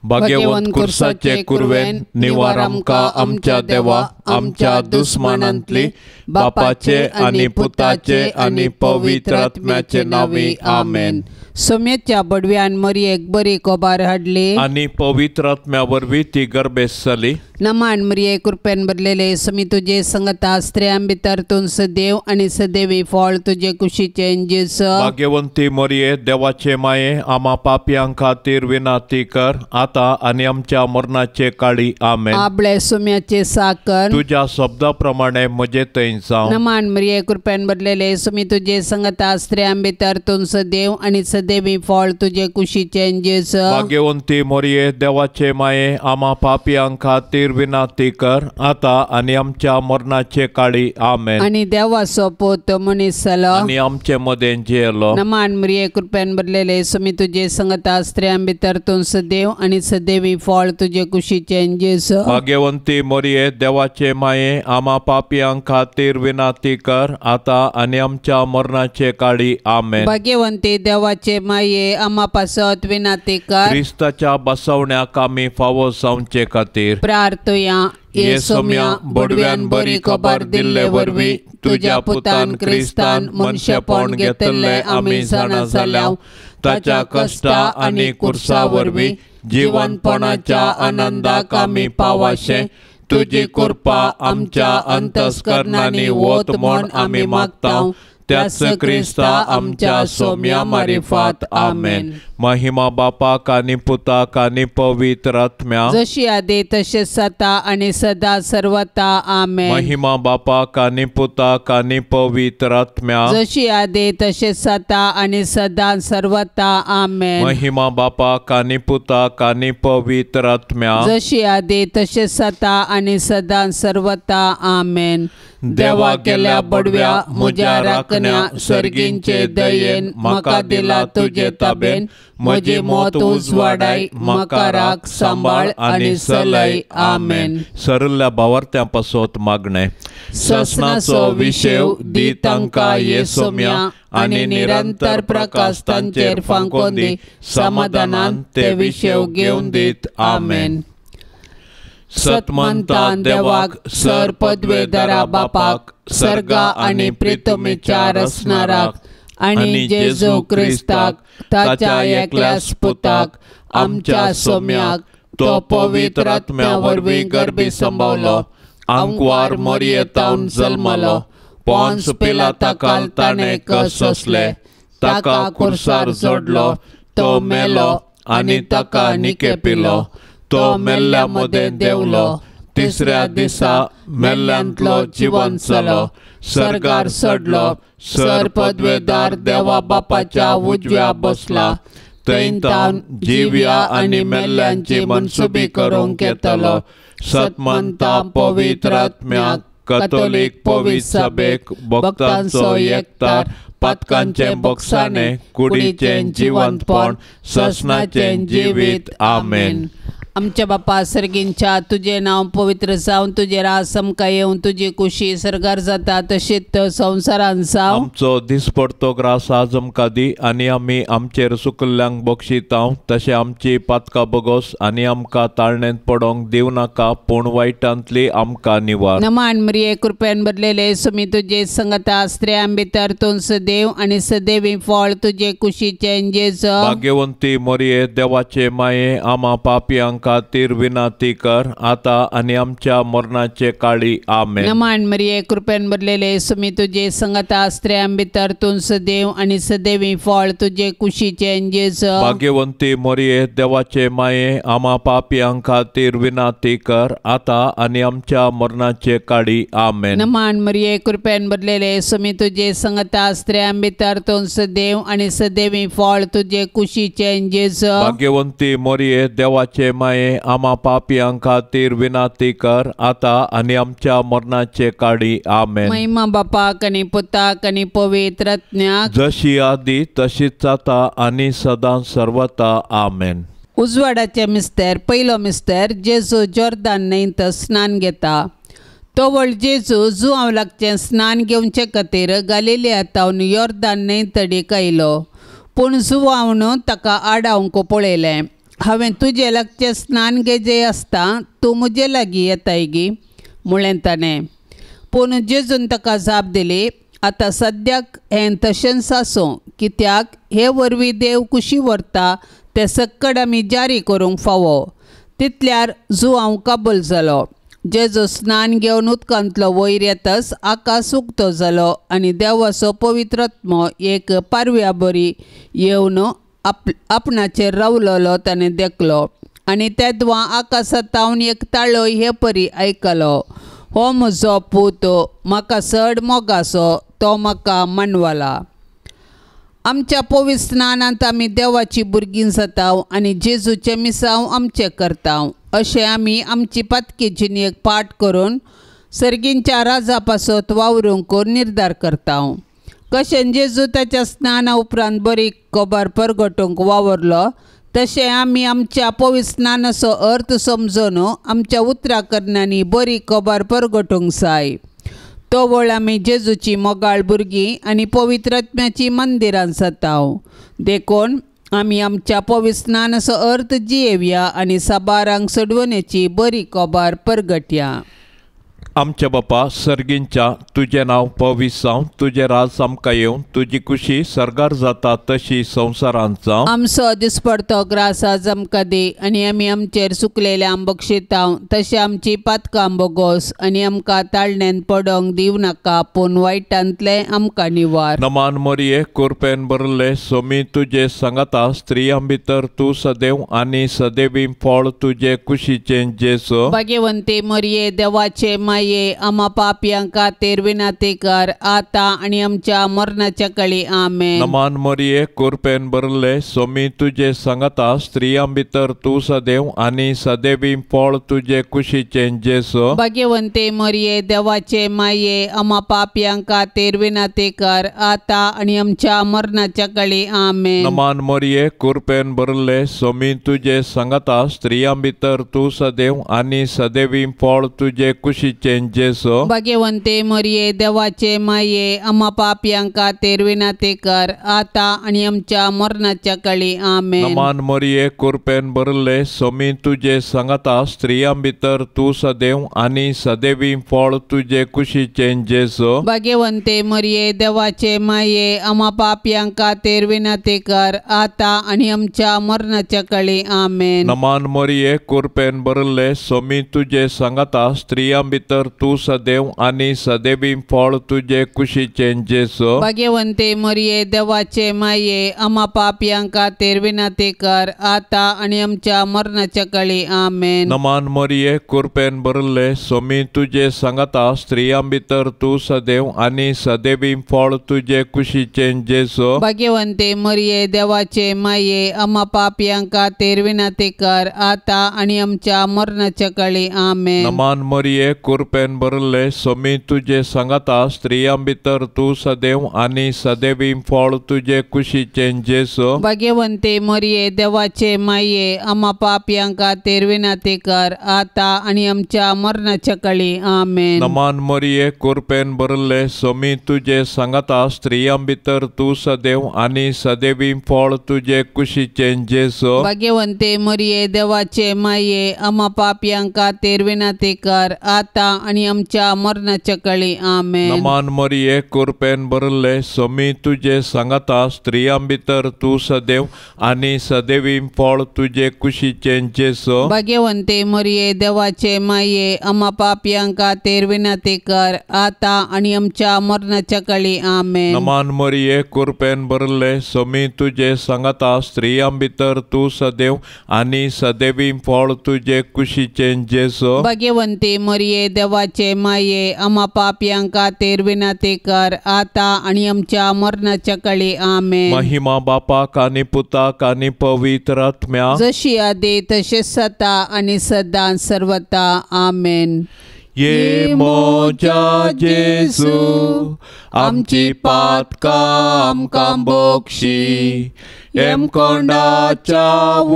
भाग्यवंत कुर्साचे कुरवेन निवार आमकां आमच्या देवा आमच्या दुस्मानांतली बापाचे आनी पुताचे आनी पवित्र आत्म्याचे नांवी आमेन. सोम्याच्या बडव्यान मरियेक बरी खबर हाडली आनी पवित्र आत्म्या वरवीं ती गर्भेस्त जाली. नमान मरिये कृपेन भरलेले समी तुजे संगता स्त्रियां भितर तूं सदैव आनी सदैवी फळ तुजे कुशीचें जेजू. भाग्यवंती मरिये देवाचे माये आमा पापयां खातीर विनंती कर आतां आनी आमच्या मरणाचे काळी आमेन. आपले सोम्याचे साकर तुज्या शब्दा प्रमाणे म्हजे थंय जावं. नमान मरिये कृपेन भरलेले समी तुजे संगता स्त्रियां भितर तूं सदैव आनी सदैवी फळ तुजे कुशीचें जेजू. भाग्यवंती मरिये देवाचे माये आमा पापयां खातीर विनंती कर आतां आनी आमच्या मरणाचे काळी आमेन. आनी देवाचो पूत मनीस जालो आनी आमचे मदें जियेलो. नमान मरिये कृपेन भरलेले समी तुजे संगता स्त्रियां भितर तूं सदैव आनी सदैवी फळ तुजे कुशीचें जेजू. भाग्यवंती मरिये देवाचे माये आमा पापयां खातीर विनंती कर आतां आनी आमच्या मरणाचे काळी आमेन. भाग्यवंती देवाचे माये आमा पासत विनंती कर. क्रिस्ताच्या बसवण्याक आमी फावो जावचे खातीर प्रार्थुया. ये सोम्या बडव्यान बरी खबर दिल्ले वरवीं तुज्या पुतान क्रिस्तान मनशेपण घेतिल्लें आमी जाणा जाल्या. ताच्या कश्टा आनी कुर्सा वरवीं जिवनपणाच्या आनंदाक आमी पावाशें तुजी कृपा आमच्या अंतस्करणांनी वत म्हूण आमी मागता. त्याच क्रिस्ता आमच्या सोम्या मारिफात आमेन. महिमा बापाक आनी पुताक आनी पवित्र आत्म्या जशी आदी तशें सता आनी सदा सर्वता आमेन. महिमा बापाक आनी पुताक आनी पवित्र आत्म्या जशी आदी तशें सता आनी सदा सर्वता आमेन. महिमा बापाक आनी पुताक आनी पवित्र आत्म्या जशी आदी तशें सता आनी सदा सर्वता आमेन. देवा गेल्या बडव्या म्हज्या राखण्या सर्गींचे दयेन म्हाका दिला तुजे ताबेन म्हजी मौत उजवाडाय म्हाका राख सांबाळ आनी सलय आमेन. सरल्या भावार्थ्यां पासत मागणें. ससनाचो विशेव दी तांकां ये सोम्या आनी निरंतर प्रकाश तांचेर फांकोन दी समाधानान ते विशेव घेवन दीत आमेन. सतमंता देवाक सर पदवेदारा बापाक सर्गा आनी प्रितमीच्या रसणाराक आनी जेजू क्रिस्ताक ताच्या एकल्याच पुताक आमच्या सोम्याक तो पवित्र आत्म्या वरवीं गर्भी संभवलो आंकवार मरियेतावन जल्मलो पोन्स पिलाता ताणें कश्ट सोंसले ताका कुर्सार जोडलो तो मेलो आनी ताका निकेपिलो तो मेल्ल्या मदें देंवलो तिसऱ्या दिसा मेल्ल्यांतलो जिवंत जालो सर्गार चडलो सर पदवेदार देवा बापाच्या उजव्या बसला थंय तावन जिव्या आनी मेल्ल्यांची मनसुबी करूंक येतलो. सतमंता पवित्र आत्म्याक कथोलीक पवित्र सभेक भक्तांचो एकतार पातकांचें बक्षाणें कुडीचें जिवंतपण ससनाचें जिवीत आमेन. आमच्या बापा सर्गींच्या तुजें नांव पवित्र जावं तुजें राज आमकां येवं तुजी कुशी सर्गार जाता तशीच संवसारान जावं. आमचो दिसपडतो ग्रास आज आमकां दी आनी आमी आमचेर सुकल्ल्यांक बक्षितांव तशें आमची पातकां बगोस आनी आमकां ताळणेंत पडोंक दिवं नाका पूण वायटांतली आमकां निवार. नमान मरिये कृपेन भरलेले सुमी तुजे संगता स्त्रियां भितर तूं सदैव आनी सदैवी फळ तुजे कुशीचें जेजू. भाग्यवंती मरिये देवाचे माये आमा पापयांक खातीर विनंती कर आतां आनी आमच्या मरणाचे काळी आमेन. नमान मरिये कृपेन भरलेले सुमी तुजे संगता स्त्रियां भितर तूं सदैव आनी सदैवी फळ तुजे कुशीचें जेजू. भाग्यवंती मरिये देवाचे माये आमा पापयां खातीर विनंती कर आतां आनी आमच्या मरणाचे काळी आमेन. नमान मरिये कृपेन भरलेले सुमी तुजे संगता स्त्रियां भितर तूं सदैव आनी सदैवी फळ तुजे कुशीचें जेजू. भाग्यवंती मरिये देवाचे माये आमा पापयां खातीर विनंती कर आतां आनी आमच्या मरणाचे काळी आमेन. महिमा बापाक आनी पुताक आनी पवित्र आत्म्याक जशी आदी तशीच आतां आनी सदां सर्वता आमेन. उजवाडाचे मिस्तेर पयलो मिस्तेर जेजू जोर्दान न्हंयत स्नान घेता. तोवळ जेजू जुआंव लागचें स्नान घेवचे खातीर गालिलिया तावन योर्दान न्हंय तडीक आयलो पूण जुआंवन ताका आडावंक पळयलें. हांवें तुजे लागचें स्नान घेजे आसता तूं म्हजे लागीं येताय गी म्हळें ताणें. पूण जेजून ताका जाप दिली, आतां सद्याक हें तशेंच आसूं, कित्याक हे वरवीं देव कुशी व्हरता तें सक्कड आमी जारी करूंक फावो. तितल्यार जुआंव कबूल जालो. जेजू स्नान घेवन उदकांतलो वयर येतच आकाश उक्तो जालो आनी देवाचो पवित्र आत्मो एक पारव्या बरी येवन आपणाचेर रावलोलो ताणें देखलो आनी तेदवां आकाशांत एक ताळो हे परी आयकलो, हो म्हजो पूत, म्हाका चड मोगाचो, तो म्हाका मानवला. आमच्या पवित्र स्नानांत आमी देवाची भुरगीं जाता आनी जेजूचें मिसांव आमचें करता. अशें आमी आमची पातकी जिणेक पाठ करून सर्गींच्या राजा पासत वावरूंक निर्धार करता. कशें जेजू ताच्या स्नाना उपरांत बरी खबर परगटूंक वावरलो तशें आमी आमच्या पवित्र स्नानाचो अर्थ समजून आमच्या उतरां करण्यांनी बरी खबर परगटूंक जाय. तवळ आमी जेजूची मोगाळ भुरगीं आनी पवित्र आत्म्याची मंदिरां जाता. देखून आमी आमच्या पवित्र स्नानाचो अर्थ जियेवया आनी साबारांक सोडवण्याची बरी खबर परगटया. आमच्या बापा सर्गींच्या, तुजें नांव पवित्र जावं, तुजें राज आमकां येवं, तुजी कुशी सर्गार जाता तशी संवसारांत जावं. आमचो दिसपडतो ग्रास आज आमकां दी आनी आमी आमचेर सुकलेल्या बक्षितां तशें आमची पातकां बोगोस आनी आमकां ताळण्यान पडोंक दिवं नाका, पूण वायटांतलें आमकां निवार. नमान मरिये, कुरपेन भरले, सोमी तुजे सांगाता, स्त्रियां भितर तूं सदैव आनी सदैवी फळ तुजे कुशीचें जेजू. भाग्यवंती मरिये, देवाचे माये, आमा पापयां खातीर विनंती कर आतां आनी आमच्या मरणाच्या कळी. आमेन. नमान मरिये, कुरपेन भरले, सोमी तुजे सांगाता, स्त्रियां भितर तूं सदैव आनी सदैवी फळ तुजे कुशीचें जेजू. भाग्यवंती मरिये, देवाचे माये, आमा पापयां खातीर विनंती कर आतां आनी आमच्या मरणाच्या कळी. आमेन. नमान मरिये, कुरपेन भरले, सोमी तुजे सांगाता, स्त्रियां भितर तूं सदैव आनी सदैवी फळ तुजे कुशीचें जेजू. भाग्यवंती मरिये, देवाचे माये, आमा पापयां खातीर विनंती कर आतां आनी आमच्या मरणाच्या कळी. आमेन. नमान मरिये, कुरपेन भरले, सोमी तुजे सांगाता, स्त्रियां भितर तूं सदैव आनी सदैवी फळ तुजे कुशीचें जेजू. भाग्यवंती मरिये, देवाचे माये, आमा पापयां खातीर विनंती कर आतां आनी आमच्या मरणाच्या कळी. आमेन. नमान मरिये, कुरपेन भरले, सोमी तुजे सांगाता, स्त्रियां भितर तूं सदैव आनी सदैवी फळ तुजे कुशीचें जेजू. भाग्यवंती मरिये, देवाचे माये, आमा पापयां खातीर विनंती कर आतां आनी आमच्या मरणाच्या कळी. आमेन. नमान मरिये, कुरपेन भरले, सोमी तुजे सांगाता, स्त्रियां भितर तूं सदैव आनी सदैवी फळ तुजे कुशीचें जेजू. भाग्यवंती मरिये, देवाचे माये, आमा पापयां खातीर विनंती कर आतां आनी आमच्या मरणाच्या कळी. आमेन. नमान मरिये, कुरपेन भरले, सोमी तुजे सांगाता, स्त्रियां भितर तूं सदैव आनी सदैवी फळ तुजे कुशीचें जेजू. भाग्यवंती मरिये, देवाचे माये, आमा पापयां खातीर विनंती कर आतां आनी आमच्या मरणाच्या कळी. आमेन. नमान मरिये, कुरपेन भरले, सोमी तुजे सांगाता, स्त्रियां भितर तूं सदैव आनी सदैवी फळ तुजे कुशीचें जेजू. भाग्यवंती मरिये, देवाचे माये, आमा पापयां खातीर विनंती कर आतां आनी आमच्या मरणाच्या कळी. आमेन. नमान मरिये, कुरपेन भरले, सोमी तुजे सांगाता, स्त्रियां भितर तूं सदैव आनी सदैवी फळ तुजे कुशीचें जेजू. भाग्यवंती मरिये, देवाचे माये, आमा पापयां खातीर विनंती कर आतां आनी आमच्या मरणाच्या कळी. आमेन. नमान मरिये, कुरपेन भरले, सोमी तुजे सांगाता, स्त्रियां भितर तूं सदैव आनी सदैवी फळ तुजे कुशीचें जेजू. भाग्यवंती मरिये, देवाचे माये, आमा पापयां खातीर विनंती कर आतां आनी आमच्या मरणाच्या कळी. आमेन. महिमा बापाक आनी पुताक आनी पवित्र आत्म्याक, जशी आदी तशें सता आनी सदां सर्वता. आमेन. ये म्हज्या जेजू, आमची पातकां आमकां बक्षी, हेमकोंडाच्या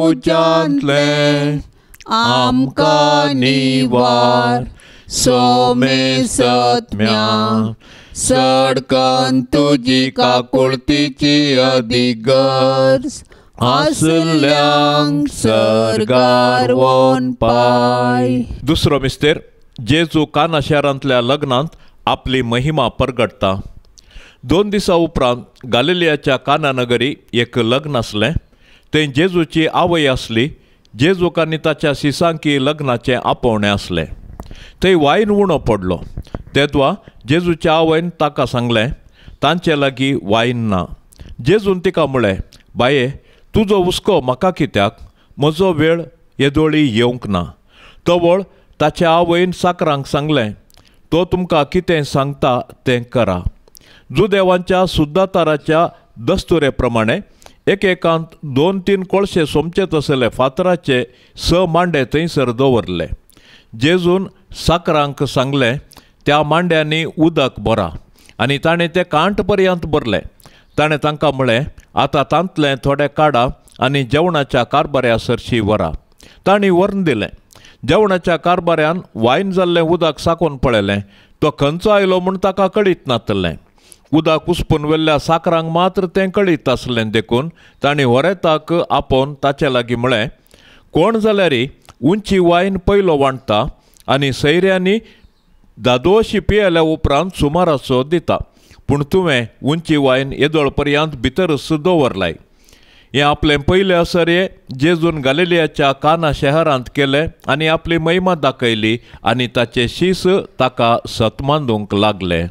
उज्यांतलें आमकां निवार, सोमे सत्म्या सडकन तुजी काकुळतीची अदीक गरज आसल्यांक सर्गार वोन पाय. दुसरो मिस्तेर, जेजू काना शारांतल्या लग्नांत आपली महिमा परगटता. 2 दिसां उपरांत गालिलियाच्या काना नगरी एक लग्न आसलें. थंय जेजूची आवय आसली. जेजूक आनी ताच्या शिसांकी लग्नाचें आपोवणें आसलें. थंय वायन उणो पडलो. तेदवा जेजूच्या आवयन ताका सांगलें, तांचे लागीं वायन ना. जेजून तिका म्हळें, बाये, तुजो हुस्को म्हाका कित्याक? म्हजो वेळ येदोळी येवंक ना. तवळ ताच्या आवयन साकरांक सांगलें, तो तुमकां कितें सांगता तें करा. जुदेवांच्या सुद्दाताराच्या दस्तुरे प्रमाणे एकेकांत 2-3 कोळशे सोमचे तसले फातराचे 6 मांडे थंयसर दवरले. जेजून साकरांक सांगलें, त्या मांड्यांनी उदक भरा, आनी ताणें तें कांठ पर्यंत भरलें. ताणें तांकां म्हळें, आतां तांतलें थोडें काडा आनी जेवणाच्या कारबाऱ्या सरशी व्हरा. तांणी व्हरून दिलें. जेवणाच्या कारबाऱ्यान वायन जाल्लें उदक साकोवन पळयलें. तो खंयचो आयलो म्हूण ताका कळीत नातलें. उदक उसपून व्हेल्ल्या साकरांक मात्र तें कळीत आसलें. देखून तांणी होरेताक आपोवन ताचे लागीं म्हळें, कोण जाल्यार उंची वायन पयलो वांटता आनी सैऱ्यांनी दादोशी पियेल्या उपरांत सुमाराचो दिता, पूण तुवें उंची वायन येदोळ पर्यंत भितरच दवरलाय. हें आपलें पयलें असर्ये जेजून गालिलियाच्या काना शहरांत केलें आनी आपली महिमा दाखयली आनी ताचे शीस ताका सतमांदूंक लागले.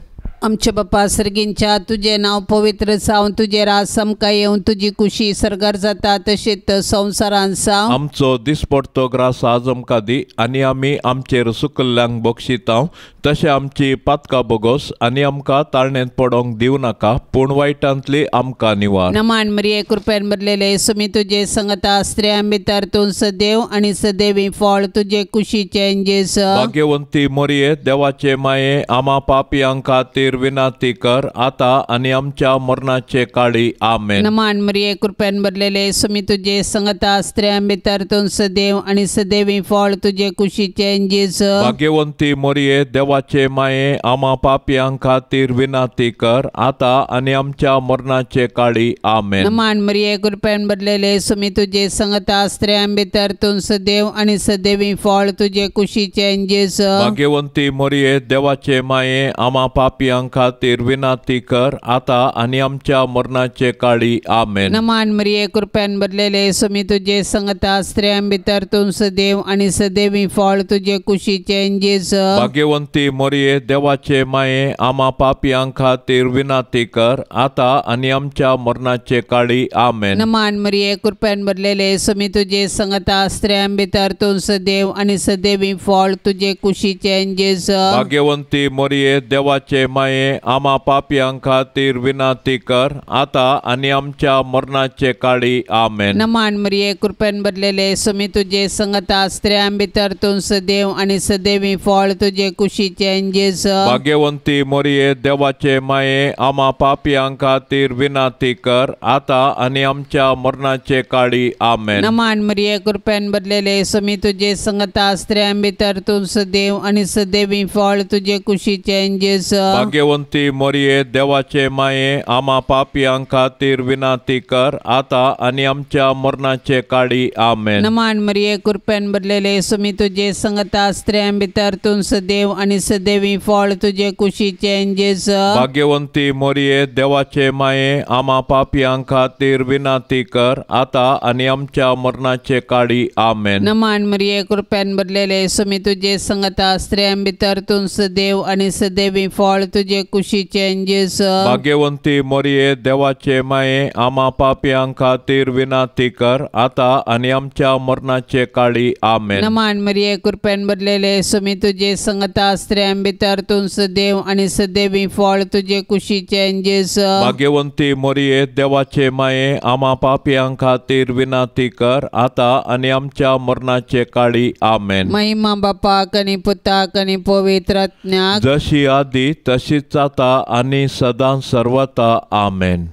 आमच्या बापा सर्गींच्या, तुजें नांव पवित्र जावं, तुजें राज आमकां येवं, तुजी कुशी सर्गार जाता तशीच संवसारांत जावं. आमचो दिसपडतो ग्रास आज आमकां दी आनी आमी आमचेर सुकल्ल्यांक बक्षितांव तशें आमची पातकां बोगोस आनी आमकां ताळणेंत पडोंक दिवं नाका, पूण वायटांतली आमकां निवार. नमान मरिये, कृपेन भरलेले, सुमी तुजे संगता, स्त्रियां भितर तूं सदैव आनी सदैवी फळ तुजे कुशीचें जेजू. भाग्यवंती मरिये, देवाचे माये, आमा पापयां खातीर विनाती कर आता आनी आमच्या मरणाचे काळी. आमेन. नमान मरिये, कृपेन भरलेले, सुमी तुजे संगता, स्त्रियां भितर तूं सदैव आनी सदैवी फळ तुजे कुशीचें जेजू. भाग्यवंती मरिये, देवाचे माये, आमा पापयां खातीर विनाती कर आता आनी आमच्या मरणाचे काळी. आमेन. नमान मरिये, कृपेन भरलेले, सुमी तुजे संगता, स्त्रियां भितर तूं सदैव आनी सदैवी फळ तुजे कुशीचें जेजू. भाग्यवंती मरिये, देवाचे माये, आमा पापयां खातीर विनाती कर आता आनी आमच्या मरणाचे काळी. आमेन. नमान मरिये, कृपेन भरलेले, सुमी तुजे संगता, स्त्रियां भितर तूं सदैव आनी सदैवी फळ तुजे कुशीचें जेजू. भाग्यवंती मरिये, देवाचे माये, आमा पापयां खातीर विनाती कर आता आनी आमच्या मरणाचे काळी. आमेन. नमान मरिये, कृपेन भरलेले, सुमी तुजे संगता, स्त्रियां भितर तूं सदैव आनी सदैवी फळ तुजे कुशीचें जेजू. भाग्यवंती मरिये, देवाचे माये, आमा पापयां खातीर विनाती कर आता आनी आमच्या मरणाचे काळी. आमेन. नमान मरिये, कृपेन भरलेले, सुमी तुजे संगता, स्त्रियां भितर तूं सदैव आनी सदैवी फळ तुजे कुशीचें जेजू. भाग्यवंती मरिये, देवाचे माये, आमा पापयां खातीर विनाती कर आता आनी आमच्या मरणाचे काळी. आमेन. नमान मरिये, कृपेन भरलेले, सुमी तुजे संगता, स्त्रियां भितर तूं सदैव आनी सदैवी फळ तुजे कुशीचें जेजू. भाग्यवंती मरिये, देवाचे माये, आमा पापयां खातीर विनाती कर आता आनी आमच्या मरणाचे काळी. आमेन. नमान मरिये, कृपेन भरलेले, सुमी तुजे संगता, स्त्रियां भितर तूं सदैव आनी सदैवी फळ तुजे कुशीचें जेजू. भाग्यवंती मरिये, देवाचे माये, आमा पापयां खातीर विनाती कर आता आनी आमच्या मरणाचे काळी. आमेन. नमान मरिये, कृपेन भरलेले, सुमी तुजे संगता, स्त्रियां भितर तूं सदैव आनी सदैवी फळ तुजे कुशीचें जेजू. भाग्यवंती मरिये, देवाचे माये, आमा पापयां खातीर विनाती कर आता आनी आमच्या मरणाचे काळी. आमेन. नमान मरिये, कृपेन भरलेले, सुमी तुजे संगता, स्त्रियां भितर तूं सदैव आनी सदैवी फळ तुजे कुशीचें जेजू. भाग्यवंती मरिये, देवाचे माये, आमा पापयां खातीर विनाती कर आता आनी आमच्या मरणाचे काळी. आमेन. महिमा बापाक आनी पुताक आनी पवित्र आत्म्याक, जशी आदी तशीच आता आनी सदां सर्वता. आमेन.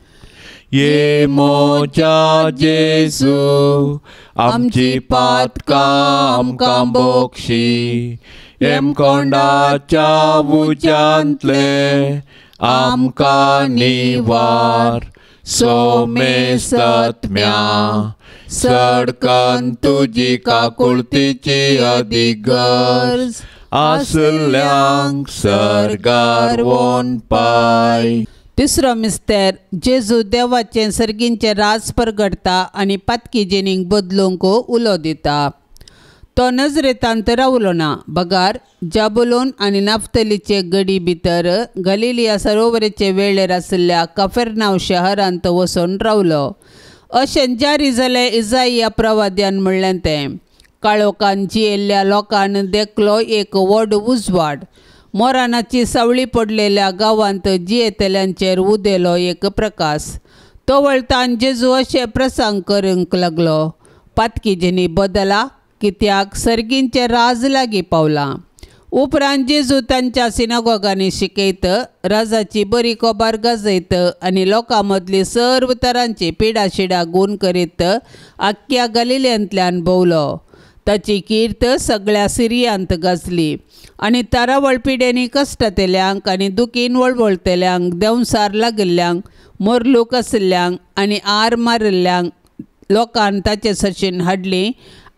ये मोजा जेजू, आमची पातकां आमकां बोक्षी, येमकोंडाच्या उज्यांतले आमकां निवार, सोमेस्तत्म्या सडकन तुजी काकुळतीची अदीक गरज आसल्यांक सर्गार वोन पाय. तिसरो मिस्तेर जेजू देवाचें सर्गींचें राज परगडटा आनी पातकी जेनीक बदलूंक उलो दिता. तो नजरेतांत रावलो ना बगार जाबुलोन आनी नाफ्तलीचे गडी भितर गलिलिया सरोवराचे वेळेर आशिल्ल्या कफेरनाव शहरांत वचून रावलो. अशें जारी जालें इजाइया प्रवाद्यान म्हणलें तें. काळोखान जियेल्ल्या लोकान देखलो एक व्हड उजवाड. मोरानाची सावळी पडलेल्या गांवांत जियेतल्यांचेर उदेलो एक प्रकाश. तो वळतान जेजू अशें प्रसंग करूंक लागलो, पातकी जेनी बदला कित्याक सर्गींचें राज लागीं पावलां. उपरांत जेजू तांच्या सिनागोगांनी शिकयत, राजाची बरी खबर गाजयत आनी लोकां मदली सर्व तरांची पिडाशिडा गूण करीत आख्ख्या गलिल्यांतल्यान भोंवलो. ताची कीर्त सगळ्या सिरियांत गाजली आनी तारावळ पिड्यांनी कश्टांतल्यांक आनी दुखीन वळवळतल्यांक, देंवसार लागिल्ल्यांक, मोरलूक आशिल्ल्यांक आनी आर मारिल्ल्यांक लोकान ताचे सरशीन हाडली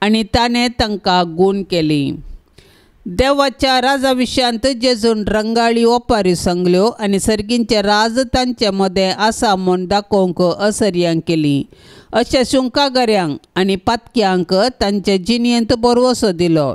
आनी ताणें तांकां गूण केली. देवाच्या राजा विशयांत जेजून रंगाळी ओपारी सांगल्यो आनी सर्गींचें राज तांचे मदें आसा म्हूण दाखोवंक असर्यां केली. अशें सुंकागऱ्यांक आनी पातक्यांक तांचे जिणेंत बरवसो दिलो.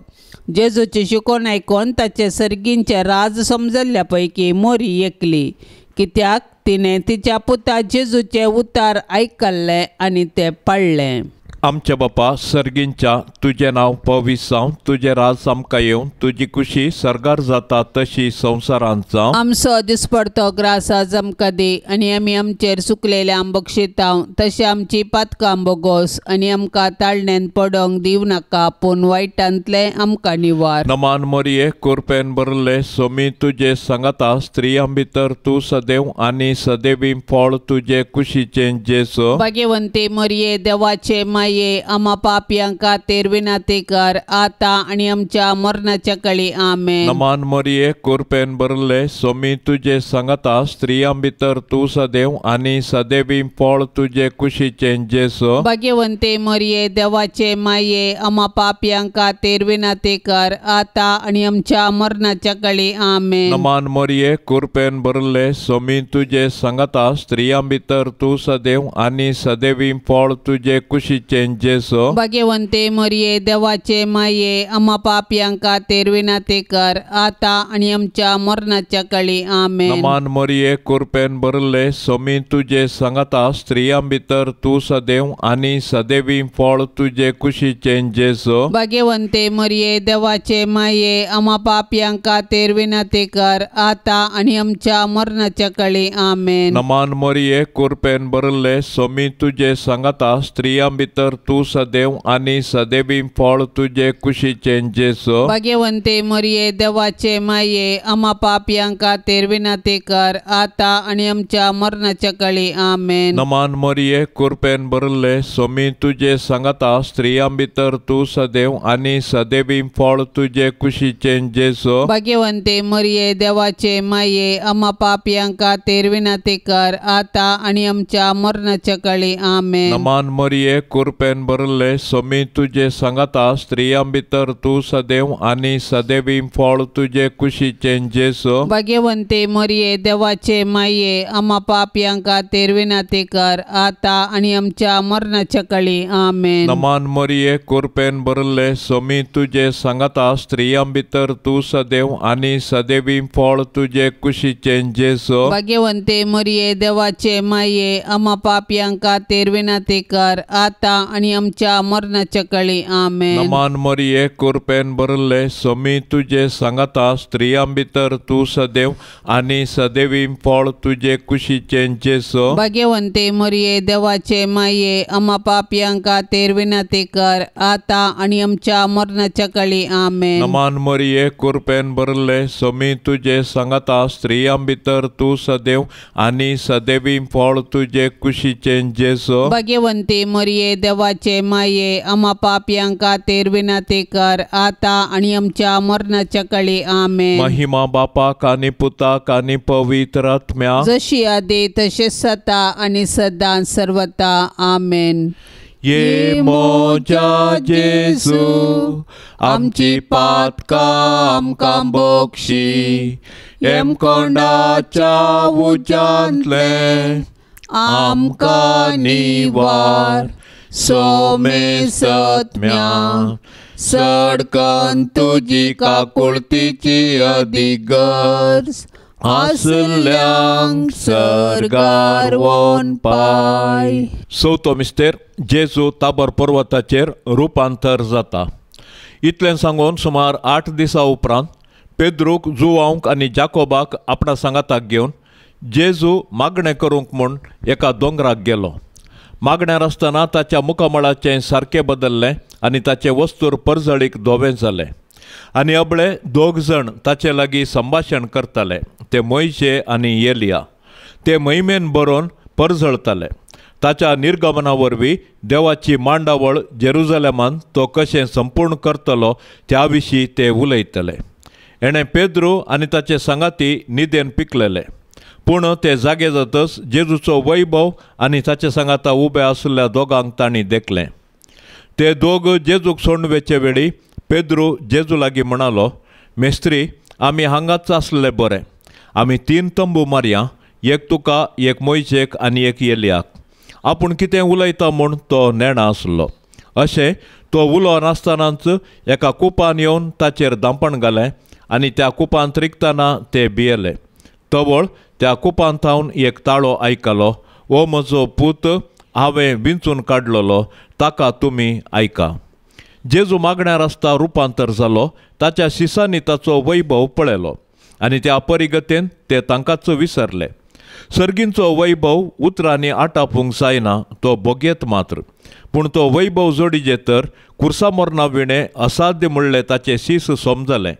जेजूची शिकोवन आयकोन ताचें सर्गींचें राज समजल्ल्या पैकी मोरी एकली, कित्याक तिणें तिच्या पुता जेजूचें उतार आयकल्लें आनी तें पाळ्ळें. आमच्या बापा सर्गींच्या तुजें नांव पवित्र जावं, तुजें राज आमकां येवं, तुजी कुशी सर्गार जाता तशी संवसारांत जावं. आमचो दिसपडतो ग्रास आज आमकां दी आनी आमी आमचेर सुकलेल्या बक्षितांव तशें आमची पातकां बोगोस आनी आमकां ताळण्यान पडोंक दिवं नाका पूण वायटांतलें आमकां निवार. नमान मोरये कुरपेन भरले सोमी तुजे सांगाता, स्त्रियां भितर तूं सदैव आनी सदैवी फळ तुजे कुशीचें जेजू. भाग्यवंती मोरये देवाचे माये आमा पापयां खातीर विनंती कर आता आनी आमच्या मरणाच्या कळी. आमेन. नमान मोरये कुरपेन भरले सोमी तुजे सांगाता, स्त्रियां भितर तूं सदैव आनी सदैवी फळ तुजे कुशीचें जेजू. भाग्यवंती मोरये देवाचे माये आमा पापयां खातीर विनंती कर आता आनी आमच्या मरणाच्या कळी. आमेन. नमान मोरये कुरपेन भरले सोमी तुजे सांगाता, स्त्रियां भितर तूं सदैव आनी सदैवी फळ तुजे कुशीचें जेजू. भाग्यवंते मोरये देवाचे माये आमा पापयां खातीर विनंती कर आता आनी आमच्या मरणाच्या कळी. आमेन. नमान मोरये कुरपेन भरले सोमी तुजे सांगाता, स्त्रियां भितर तूं सदैव आनी सदैवी फळ तुजे कुशीचें जेजू. भाग्यवंते मोरये देवाचे माये आमा पापयां खातीर विनंती कर आता आनी आमच्या मरणाच्या कळी. आमेन. नमान मोरये कुरपेन भरले सोमी तुजे सांगाता, स्त्रियां भितर तूं सदैव आनी सदैवी फळ तुजे कुशीचें जेजू. भाग्यवंते मोरये देवाचे माये आमा पापयां खातीर विनंती कर आता आनी आमच्या मरणाच्या कळी. आमेन. नमान मोरये कुरपेन भरले सोमी तुजे सांगाता, स्त्रियां भितर तूं सदैव आनी सदैवी फळ तुजे कुशीचें जेजू. भाग्यवंते मोरये देवाचे माये आमा पापयां खातीर विनंती कर आता आनी आमच्या मरणाच्या कळी. आमेन. नमान मोरये कुरपेन भरले सोमी तुजे सांगाता, स्त्रियां भितर तूं सदैव आनी सदैवी फळ तुजे कुशीचें जेजू. भाग्यवंते मोरये देवाचे माये आमा पापयां खातीर विनंती कर आता आनी आमच्या मरणाच्या कळी. आमेन. नमान मोरये कुरपेन भरले सोमी तुजे सांगाता, स्त्रियां भितर तूं सदैव आनी सदैवी फळ तुजे कुशीचें जेजू. भाग्यवंते मोरये देवाचे माये आमा पापयां खातीर विनंती कर आता आनी आमच्या मरणाच्या कळी. आमेन. नमान मोरये कुरपेन भरले सोमी तुजे सांगाता, स्त्रियां भितर तूं सदैव आनी सदैवी फळ तुजे कुशीचें जेजू. भाग्यवंते मोरये देवाचे माये आमा पापयां खातीर विनंती कर आता आनी आमच्या मरणाच्या कळी. आमेन. नमान मोरये कुरपेन भरले सोमी तुजे सांगाता, स्त्रियां भितर तूं सदैव आनी सदैवी फळ तुजे कुशीचें जेजू. भाग्यवंते मोरये देवाचे देवाचे माये आमा पापयां खातीर विनंती कर आतां आनी आमच्या मरणाच्या काळी. आमेन. महिमा बापाक आनी पुताक आनी पवित्र आत्म्याक, जशी आदी तशें सता आनी सदां सर्वता. आमेन. ये म्हज्या जेजू आमची पातकां आमकां बक्षी, हेमकोंडाच्या उज्यांतलें आमकां निवार. सोमेसत्म्या सडकन तुजी काकुळतीची अदीक गरज आसल्यांक सर्गार वोन पाय. चवथो मिस्तेर जेजू ताबर पर्वताचेर रुपांतर जाता. इतलें सांगून सुमार 8 दिसां उपरांत पेद्रूक, जुवांक आनी जाकोबाक आपणा सांगाताक घेवन जेजू मागणें करूंक म्हूण एका दोंगराक गेलो. मागण्यार आसतना ताच्या मुखामळाचें सारकें बदल्लें आनी ताचें वस्तूर परजळीक धवें जालें. आनी अबळे दोग जाण ताचे लागीं संभाशण करताले, ते मोयशे आनी एलिया. ते महिमेन बरोवन परजळताले. ताच्या निर्गमना वरवीं देवाची मांडावळ जेरुजलेमान तो कशें संपूर्ण करतलो त्या विशीं ते उलयतले. एणें पेद्रू आनी ताचे सांगाती निदेन पिकलेले, पूण ते जागे जातच जेजूचो वैभव आनी ताचे सांगाता उबे आशिल्ल्या दोगांक तांणी देखलें. ते दोग जेजूक सोडून वेचे वेळी पेद्रू जेजू लागीं म्हणालो, मेस्त्री, आमी हांगाच आसले बरें. आमी 3 तंबू मारया, एक तुका, एक मोयशेक आनी एक एलियाक. आपूण कितें उलयता म्हूण तो नेणा आसलो. अशें तो उलोवन आसतनाच एका कुपान येवन ताचेर दांपण घालें आनी त्या कुपांत रिगतना ते भियेले. तवळ त्या कुपांत थावन एक ताळो आयकलो, हो म्हजो पूत, हांवें विंचून काडलेलो, ताका तुमी आयका. जेजू मागण्यार आसता रुपांतर जालो. ताच्या शिसांनी ताचो वैभव पळयलो आनी त्या परिगतेन ते तांकांच विसरले. सर्गींचो वैभव उतरांनी आटापूंक जायना, तो भोगयत मात्र. पूण तो वैभव जोडीजे तर कुर्सा मरणा विणें असाध्य म्हणलें ताचें शीस समजलें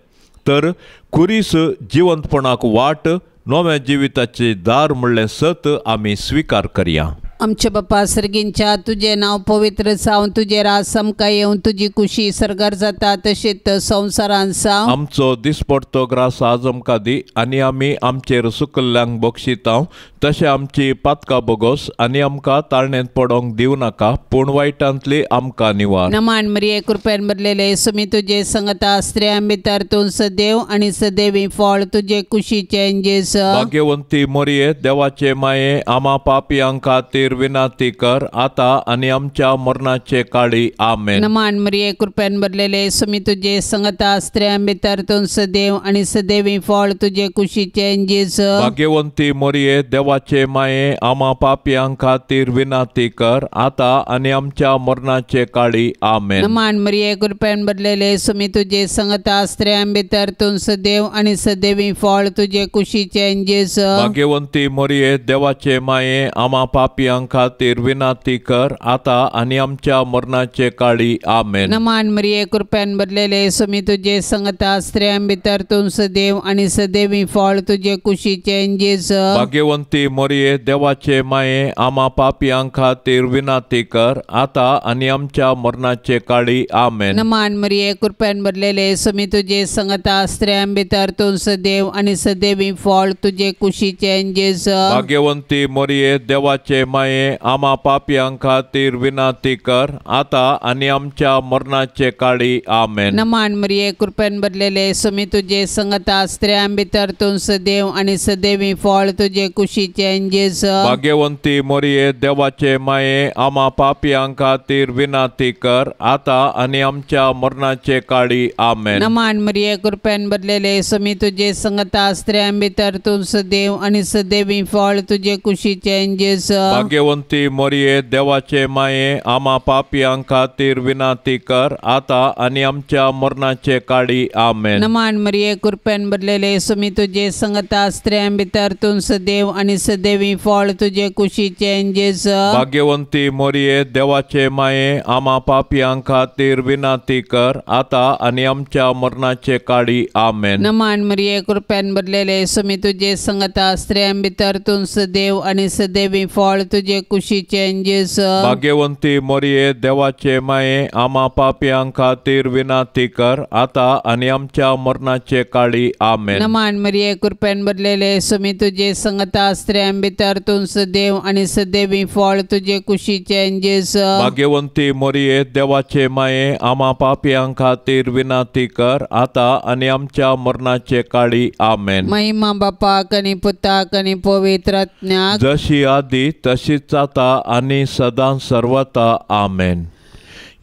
तर खुरीस जिवंतपणाक वाट, नव्या जिविताचे दार म्हणलें सत आमी स्विकार करया. आमच्या बापा सर्गींच्या, तुजें नांव पवित्र जावं, तुजें राज आमकां येवं, तुजी कुशी सर्गार जाता तशीच संवसारांत जावं. आमचो दिसपडतो ग्रास आज आमकां दी आनी आमी आमचेर सुकल्ल्यांक बक्षितांव तशें आमची पातकां बोगोस आनी आमकां ताळणेंत पडोंक दिवं नाका, पूण वायटांतली आमकां निवार. नमान मरिये, कृपेन भरलेले, सुमी तुजे संगता, स्त्रियां भितर तूं सदैव आनी सदैवी फळ तुजे कुशीचें जेजू. भाग्यवंती मरिये, देवाचे माये, आमा पापयां खातीर विनंती कर आता आनी आमच्या मरणाचे काळी. आमेन. नमान मरिये, कृपेन भरलेले, सुमी तुजे संगता, स्त्रियां भितर तूं सदैव आनी सदैवी फळ तुजे कुशीचें जेजू. भाग्यवंती मरिये, देवाचे माये, आमा पापयां खातीर विनंती कर आता आनी आमच्या मरणाचे काळी. आमेन. नमान मरिये, कृपेन भरलेले, सुमी तुजे संगता, स्त्रियां भितर तूं सदैव आनी सदैवी फळ तुजे कुशीचें जेजू. भाग्यवंती मरिये, देवाचे माये, आमा पापयां खातीर विनंती कर आता आनी आमच्या मरणाचे काळी. आमेन. नमान मरिये, कृपेन भरलेले, सुमी तुजे संगता, स्त्रियां भितर तूं सदैव आनी सदैवी फळ तुजे कुशीचें जेजू. भाग्यवंती मरिये, देवाचे माये, आमा पापयां खातीर विनंती कर आता आनी आमच्या मरणाचे काळी. आमेन. नमान मरिये, कृपेन भरलेले, सुमी तुजे संगता, स्त्रियां भितर तूं सदैव आनी सदैवी फळ तुजे कुशीचें जेजू. भाग्यवंती मरिये, देवाचे माये, आमा पापयां खातीर विनंती कर आता आनी आमच्या मरणाचे काळी. आमेन. नमान मरिये, कृपेन भरलेले, सुमी तुजे संगता, स्त्रियां भितर तूं सदैव आनी सदैवी फळ तुजे कुशीचें जेजू. भाग्यवंती मरिये, देवाचे माये, आमा पापयां खातीर विनंती कर आता आनी आमच्या मरणाचे काळी. आमेन. नमान मरिये, कृपेन भरलेले, सुमी तुजे संगता, स्त्रियां भितर तूं सदैव आनी सदैवी फळ तुजे कुशीचें जेजू. भाग्यवंती मरिये, देवाचे माये, आमा पापयां खातीर विनंती कर आता आनी आमच्या मरणाचे काळी. आमेन. नमान मरिये, कृपेन भरलेले, सुमी तुजे संगता, स्त्रियां भितर तूं सदैव आनी सदैवी फळ तुजे कुशीचें जेजू. भाग्यवंती मरिये, देवाचे माये, आमा पापयां खातीर विनंती कर आता आनी आमच्या मरणाचे काळी. आमेन. नमान मरिये, कृपेन भरलेले, सुमी तुजे संगता, स्त्रियां भितर तूं सदैव आनी सदैवी फळ तुजे तुजे कुशीचें जेजू. भाग्यवंती मोरये देवाचे माये आमा पापयां खातीर विनंती कर आतां आनी आमच्या मरणाचे काळी. आमेन. नमान मरिये कृपेन भरलेले स्वामी तुजे संगता स्त्रियां भितर तूं सदैव आनी सदैवी फळ तुजे कुशीचें जेजू. भाग्यवंती मोरये देवाचे माये आमा पापयां खातीर विनंती कर आतां आनी आमच्या मरणाचे काळी. आमेन. महिमा बापाक आनी पुताक आनी पवित्र आत्म्याक जशी आदी तशीच जाता आनी सदां सर्वता. आमेन.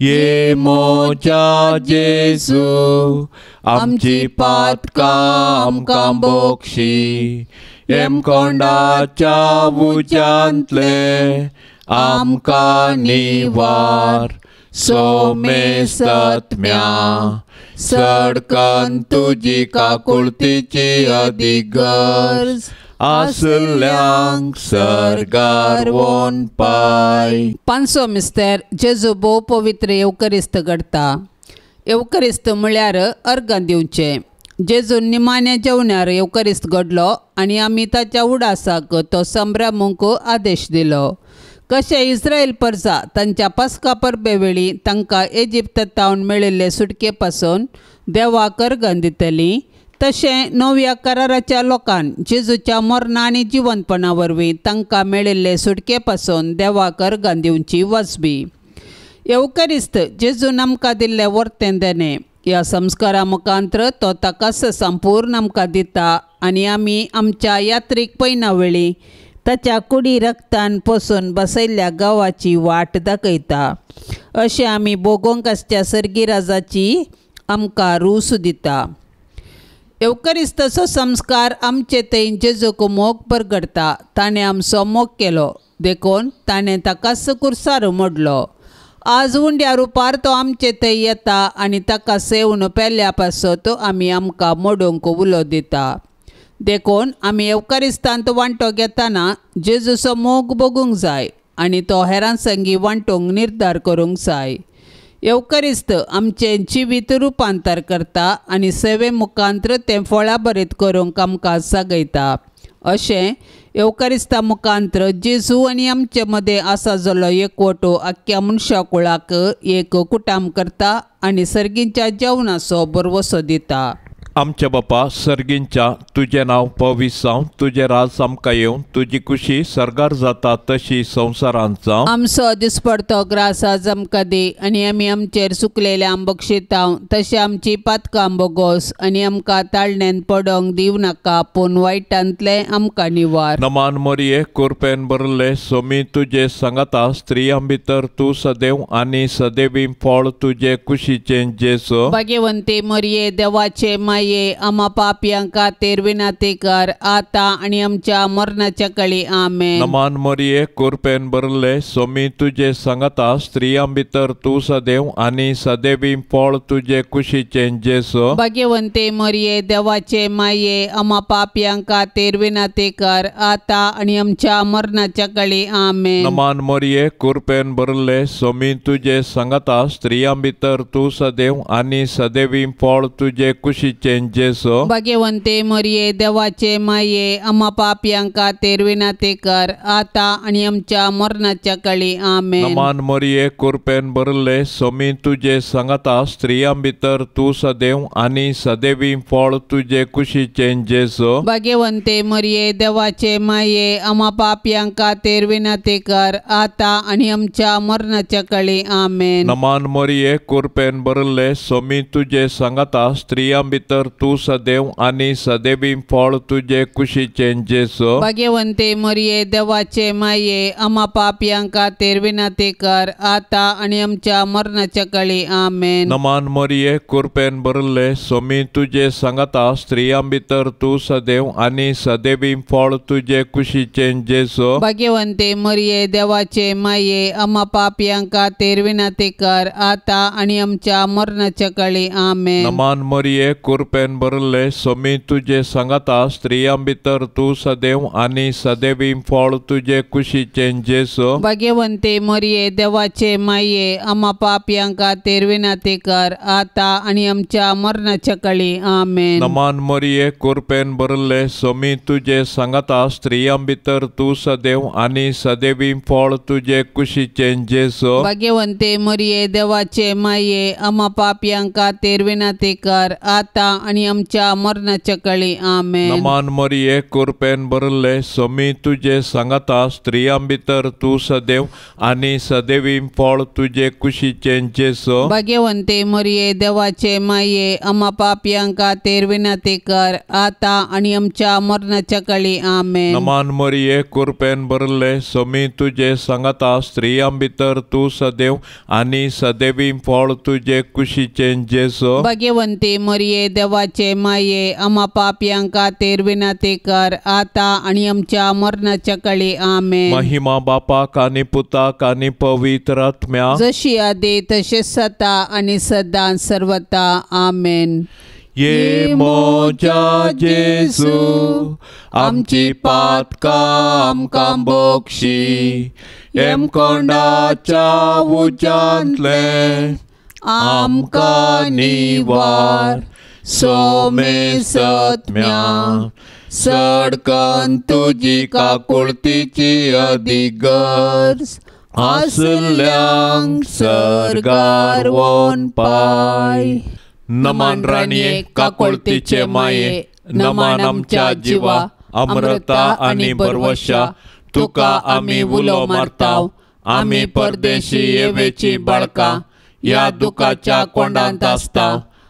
ये मोजा जेजू आमची पातकां आमकां बोक्षी येमकोंडाच्या उज्यांतले आमकां निवार सोमेसत्म्या सडकन तुजी काकुळतीची अदीक गरज आसल्यांक सर्गार वोन पाय. पांचसो मिस्तर जेजू भोव पवित्र येवकरिस्त घडता. येवकरिस्त म्हळ्यार अर्गां दिवचें. जेजून निमाण्या जेवणार येवकरिस्त घडलो आनी आमी ताच्या उडासाक तो संभ्रमूंक आदेश दिलो. कशें इस्रायल परजा तांच्या पास्का परबे वेळी तांकां इजिप्तांत मेळिल्ले सुटके पासून देवाक अर्गां दितली तशें नव्या कराराच्या लोकान जेजूच्या मरणा आनी जिवंतपणा वरवीं तांकां मेळिल्ले सुटके पासून देवाक अर्गां दिवची वाजबी. येवकरिस्त जेजून आमकां दिल्लें वर्तें देणें. ह्या संस्कारा मुखांत्र तो ताकाच संपूर्ण आमकां दिता आनी आमी आमच्या यात्रीक पयना वेळी ताच्या कुडी रक्तान पोसून बसयल्ल्या गांवाची वाट दाखयता. अशें आमी भोगोंक आसच्या सर्गी राजाची आमकां रूस दिता. येवकरिस्ताचो संस्कार आमचे थंय जेजूक मोग परगडता. ताणें आमचो मोग केलो देखून ताणें ताकाच कुर्सार मोडलो. आज उंड्या रुपार तो आमचे थंय येता आनी ताका सेवन पेल्या पासत आमी आमकां मोडूंक उलो दिता. देखून आमी येवकरिस्तांत वांटो घेतना जेजूचो मोग भोगूंक जाय आनी तो हेरां संगी वांटूंक निर्धार करूंक जाय. येवकरिस्त आमचें जिवीत रुपांतर करता आनी सेवे मुखांत्र तें फळां भरीत करूंक आमकां जागयता. अशें येवकरिस्ता मुखांत्र जेजू आनी आमचे मदें आसा जाल्लो एकवटो आख्ख्या मनशा कुळाक एक कुटाम करता आनी सर्गींच्या जेवणाचो भरवसो दिता. आमच्या बापा सर्गींच्या तुजें नांव पवित्र जावं, तुजें राज आमकां येवं, तुजी कुशी सर्गार जाता तशी संवसारांत जावं. आमचो दिसपडतो ग्रास आज आमकां दी आनी आमी आमचेर चुकलेल्या बक्षितांव तशें आमची पातकां बोगोस आनी आमकां ताळण्यान पडोंक दिवं नाका पूण वायटांतलें आमकां निवार. नमान मोरये कुरपेन भरले सोमी तुजे सांगाता स्त्रियां भितर तूं सदैव आनी सदैवी फळ तुजे कुशीचें जेजू. भाग्यवंती मोरये देवाचे माये आमा पापयां खातीर विनंती कर आतां आनी आमच्या मरणाच्या काळी. आमेन. नमान मोरये कुरपेन भरले सोमी तुजे सांगाता स्त्रियां भितर तूं सदैव आनी सदैवी फळ तुजे कुशीचें जेजू. भाग्यवंती मोरये देवाचे माये आमा पापयां खातीर विनंती कर आतां आनी आमच्या मरणाच्या काळी. आमेन. नमान मोरये कुरपेन भरले सोमी तुजे सांगाता स्त्रियां भितर तूं सदैव आनी सदैवी फळ तुजे कुशीचें जेजू. भाग्यवंते मोरये देवाचे माये आमा पापयां खातीर विनंती कर आतां आनी आमच्या मरणाच्या काळी. आमेन. नमान मोरये कुरपेन भरले सोमी तुजे सांगाता स्त्रियां भितर तूं सदैव आनी सदैवी फळ तुजे कुशीचें जेजू. भाग्यवंते मोरये देवाचे माये आमा पापयां खातीर विनंती कर आतां आनी आमच्या मरणाच्या काळी. आमेन. नमान मोरये कुरपेन भरले सोमी तुजे सांगाता स्त्रियां भितर तूं सदैव आनी सदैवी फळ तुजे कुशीचें जेजू. भाग्यवंते मोरये देवाचे माये आमा पापयां खातीर विनंती कर आतां आनी आमच्या मरणाच्या काळी. आमेन. नमान मोरये कुरपेन भरले सोमी तुजे सांगाता स्त्रियां भितर तूं सदैव आनी सदैवी फळ तुजे कुशीचें जेजू. भाग्यवंते मोरये देवाचे माये आमा पापयां खातीर विनंती कर आतां आनी आमच्या मरणाच्या काळी. आमेन. नमान मोरये कुरपेन कुरपेन भरले सोमी तुजे सांगाता स्त्रियां भितर तूं सदैव आनी सदैवी फळ तुजे कुशीचें जेजू. भाग्यवंते मरिये देवाचे माये आमा पापयां खातीर विनंती कर आतां आनी आमच्या मरणाच्या काळी. आमेन. नमान मरिये कुरपेन भरले सोमी तुजे सांगाता स्त्रियां भितर तूं सदैव आनी सदैवी फळ तुजे कुशीचें जेजू. भाग्यवंते मरिये देवाचे माये आमा पापयां खातीर विनंती कर आतां आनी आमच्या मरणाच्या काळी. आमेन. नमान मरिये कुरपेन भरले सोमी तुजे सांगाता स्त्रियां भितर तूं सदैव आनी सदैवी फळ तुजे कुशीचें जेजू. भाग्यवंते मरिये देवाचे माये आमा पापयां खातीर विनंती कर आतां आनी आमच्या मरणाच्या काळी. आमेन. नमान मरिये कुरपेन भरले सोमी तुजे सांगाता स्त्रियां भितर तूं सदैव आनी सदैवी फळ तुजे कुशीचें जेजू. भाग्यवंते मरिये देवाचे माये आमा पापयां खातीर विनंती कर आतां आनी आमच्या मरणाच्या काळी. आमेन. महिमा बापाक आनी पुताक आनी पवित्र आत्म्याक, जशी आदी तशेंच सता आनी सदां सर्वता. आमेन. ये मोजा जेजू आमची पातकां आमकां बक्षी हेमकोंडाच्या उज्यांतलें आमकां निवार सोमे सत्म्या सडकन तुजी काकुळतीची अदीक गरज आसल्यांक सर्गार वोन पाय. नमान राणये काकुळतीचे माये नमान आमच्या जिवा अमृता आनी बरवशा तुका आमी उलो मारताव. आमी परदेशी येवेची बाळकां ह्या दुखाच्या कोंडांत आसता.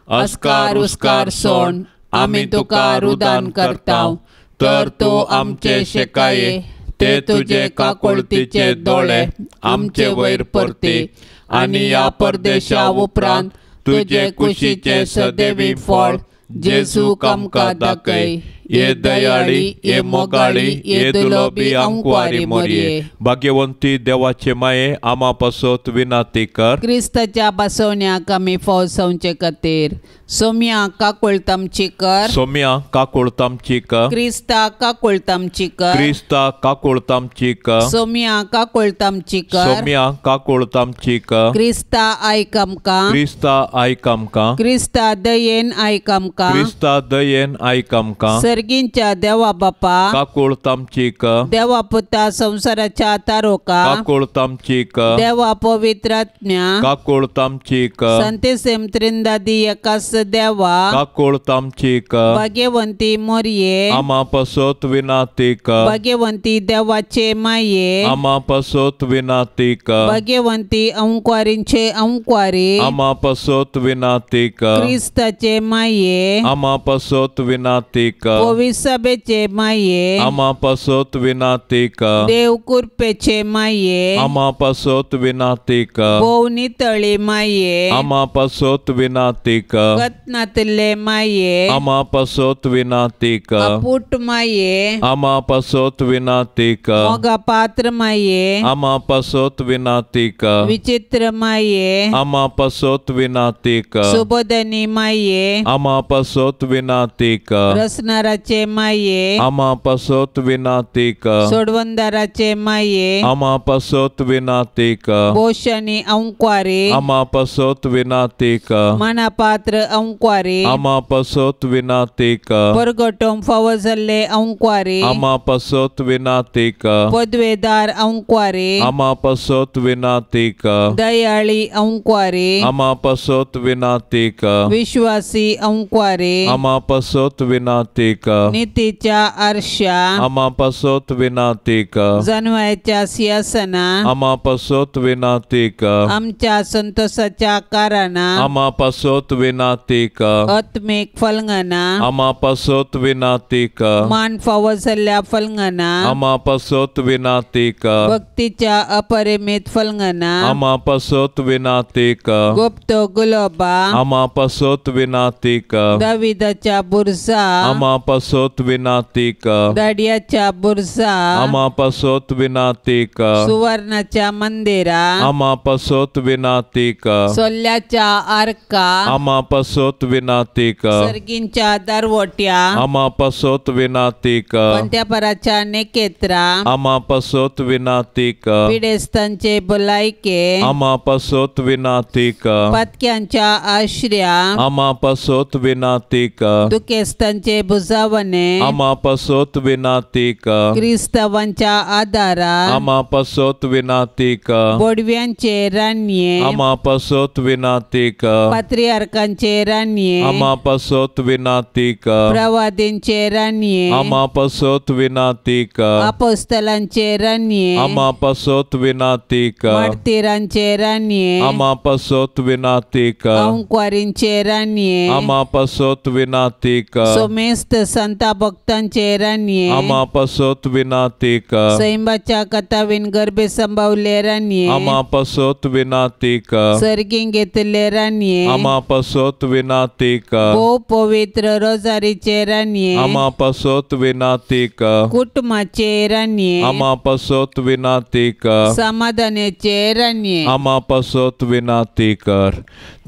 अस्कार उस्कार सोण आमी तुका रुदान करताव. तर तूं आमचे शेकाये ते तुजे काकुळतीचे दोळे आमचे वयर परती आनी ह्या परदेशा उपरांत तुजे कुशीचे सदैवी फळ जेजू आमकां दाखय. ये दयाळी ये मोगाळी ये दुलोबी आंकवारी मोरये. भाग्यवंती देवाचे माये आमा पासत विनंती कर. क्रिस्ताच्या बसवण्याक आमी फौजवचे खातीर सोम्या काकुळतामची कर. सोम्या काकुळतामची कर. क्रिस्ता काकुळतामची कर. क्रिस्ता काकुळतामची कर. सोम्या काकुळतामची कर. सोम्या काकुळतामची कर. क्रिस्ता आयक आमकां. क्रिस्ता आयक आमकां. क्रिस्ता दयेन आयक आमकां. क्रिस्ता दयेन आयक आमकां. सर्गींच्या देवा बापा काकुळतामची कर. देवा पुता संवसाराच्या तारोका काकुळतामची कर. देवा पवित्र आत्म्या काकुळतामची कर. संतेसेम त्रिंदादी एकास देवा काकुळतामची कर. भाग्यवंती मोरये आमा पासत विनंती कर. भाग्यवंती देवाचे माये आमा पासत विनंती कर. भाग्यवंती अंकवारींचे अंकवारी आमा पासत विनंती कर. क्रिस्ताचे माये आमा पासत विनंती कर. पविसभेचे माये आमा पासत विनंती कर. देव कृपेचे माये आमा पासत विनंती कर. भोव नितळी माये आमा पासत विनंती कर. कतनातले माये आमा पासत विनंती कर. अपूट माये आमा पासत विनंती कर. मोगा पात्र माये आमा पासत विनंती कर. विचित्र माये आमा पासत विनंती कर. सुबोधनी माये आमा पासत विनंती कर. रसनाराचे माये आमा पासत विनंती कर. सोडवंदाराचे माये आमा पासत विनंती कर. बोशनी अंकवारी आमा पासत विनंती कर. मनापात्र अंकवारी आमा पासत विनंती कर. परगटोम फावो जाल्ले अंकवारी आमा पासत विनंती कर. पदवेदार अंकवारी आमा पासत विनंती कर. दयाळी अंकवारी आमा पासत विनंती कर. विश्वासी अंकवारी आमा पासत विनंती कर. नितीच्या आरशा आमा पासत विनंती कर. जनवायच्या सिंहासना आमा पासत विनंती कर. आमच्या संतोषाच्या कारणां आमा पासत विनंती कर. आत्मीक फलंगना आमा पासत विनंती कर. मान फावो जाल्ल्या फलंगना आमा पासत विनंती कर. भक्तीच्या अपरिमित फलंगना आमा पासत विनंती कर. गुप्त गुलोबा आमा पासत विनंती कर. दाविदाच्या बुरजा आमा पासत विनाती कर। दाडयाच्या बुरजा आमा पासत विनाती कर। सुवर्णाच्या मंदिरा आमा पासत विनाती कर। सोल्याच्या आर्का आमा पासत विनाती कर। सर्गींच्या दरवट्या आमा पासत विनाती कर। पंत्यापराच्या नेकेत्रा आमा पासत विनाती कर। पिडेस्तांचे भलायके आमा पासत विनाती कर। पातक्यांच्या आश्र्या आमा पासत विनाती कर। दुखेस्तांचे बुजावणे आमा पासत विनाती कर। क्रिस्तावांच्या आदारा आमा पासत विनाती कर। बोडव्यांचे रानये आमा पासत विनाती कर। पात्रियार्कांचे रानये आमा पासत विनाती कर। प्रवादींचे रानये आमा पासत विनाती कर। अपोस्तलांचे रानये आमा पासत विनाती कर। मार्तीरांचे रानये आमा पासत विनाती कर। अंकुआरींचे रानये आमा पासत विनाती कर। सोमेस्त संता भक्तांचे रानये आमा पासत विनाती कर। सैंबाच्या कथावीन गर्भे संभावले रानये आमा पासत विनाती कर। सर्गीं घेतले रानये आमा पासत विनाती कर। भोव पवित्र रोजारीचे रानये आमा पासत विनाती कर। कुटुंबाचे रानये आमा पासत विनाती कर। समाधानाचे रानये आमा पासत विनाती कर।